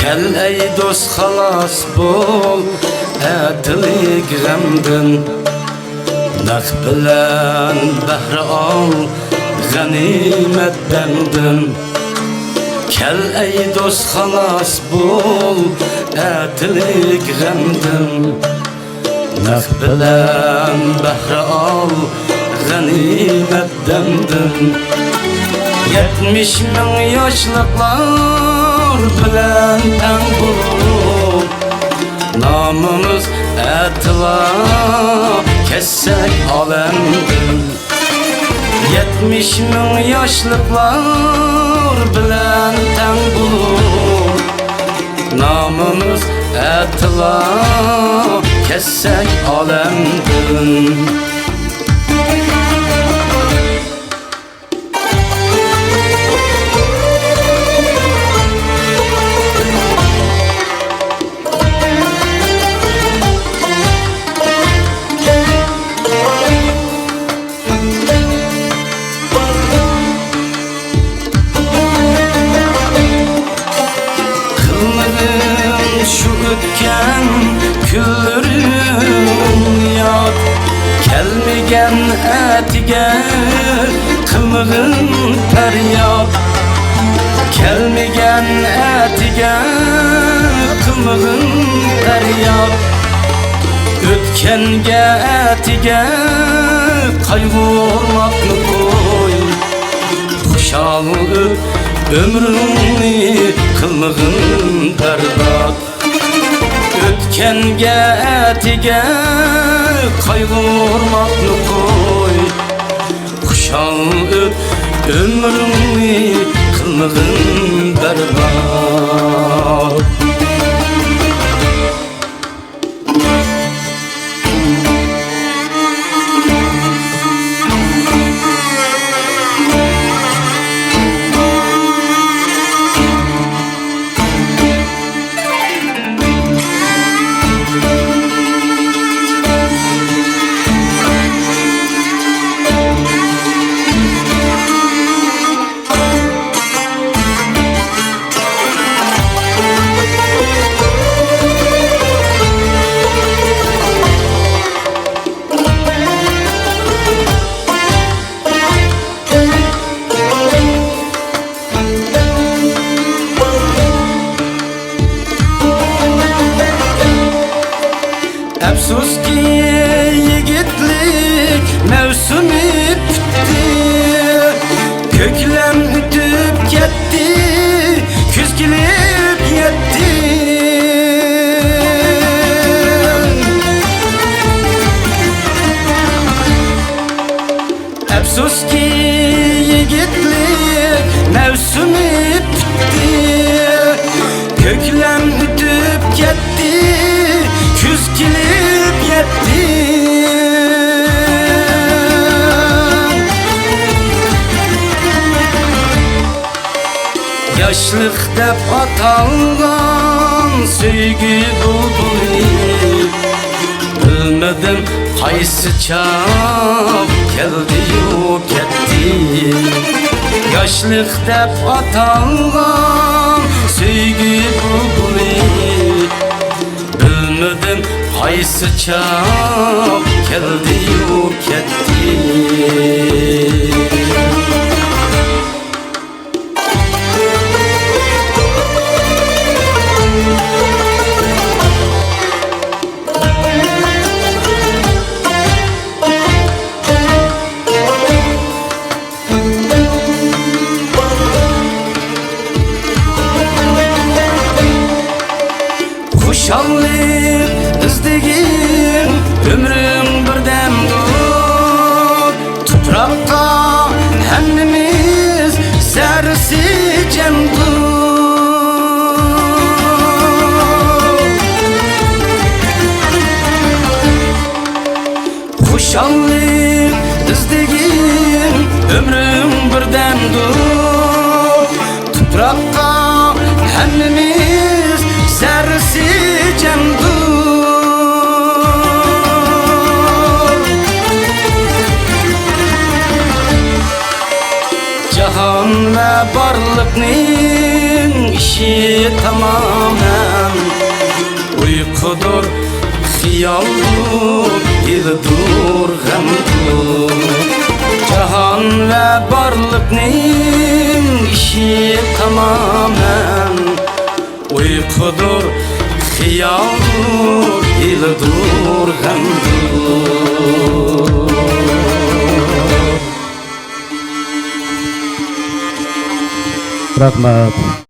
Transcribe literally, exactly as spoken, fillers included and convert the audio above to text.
كەل ئەي دوست، خالاس بول ئەتىلىك غەمدىن، نەق بىلەن بەھرە ئال غەنىيمەت دەمدىن. كەل ئەي دوست، خالاس بول ئەتىلىك غەمدىن، نەق بىلەن بەھرە ئال غەنىيمەت دەمدىن. يەتمىش مىڭ ياشلىقلار بىلەن تەڭ بولۇپ، نامىمىز ئەتىلا كەتسەك ئالەمدىن. يەتمىش مىڭ ياشلىقلار بىلەن تەڭ بولۇپ، نامىمىز ئەتىلا كەتسەك ئالەمدىن. قىلمىغىن شۇ ئۆتكەن كۈنلىرىڭ ياد. كەلمىگەن ئەتىگە قىلمىغىن پەرياد. كەلمىگەن ئەتىگە قىلمىغىن پەرياد. ئۆتكەنگە، ئەتىگە قايغۇرماقنى قوي. خۇشال ئۆت ئۆمرۈڭنى، قىلمىغىن بەربات. ئۆتكەنگە، ئەتىگە قايغۇرماقنى قوي. خۇشال ئۆت ئۆمرۈڭنى، قىلمىغىن بەربات. ئەپسۇسكى، يىگىتلىك مەۋسۇمى پۈتتى. كۆكلەم ئۆتۈپ كەتتى، كۈز كېلىپ يەتتى. ئەپسۇسكى، يىگىتلىك مەۋسۇمى پۈتتى. كۆكلەم ئۆتۈپ كەتتى، كۈز كېلىپ يەتتى. ياشلىق دەپ ئاتالغان سۆيگۈ بۇلبۇلى، بىلمىدىم قايسى چاغ كەلدىيۇ كەتتى. ياشلىق دەپ ئاتالغان سۆيگۈ بۇلبۇلى، بىلمىدىم قايسى چاغ كەلدىيۇ كەتتى. خۇشاللىق ئىزدىگىن ئۆمرۈڭ بىردەمدۇر. تۇپراققا ھەممىمىز زەررىسى جەمدۇر. خۇشاللىق ئىزدىگىن ئۆمرۈڭ بىردەمدۇر. تۇپراققا ھەممىمىز زەررىسى جەمدۇر. تامامەن ئۇيقۇدۇر، خىيالدۇر، ھىيلىدۇر، غەمدۇر. جاھان ۋە بارلىقنىڭ ئىشى تامامەن ئۇيقۇدۇر، خىيالدۇر، ھىيلىدۇر، غەمدۇر. رەھمەت.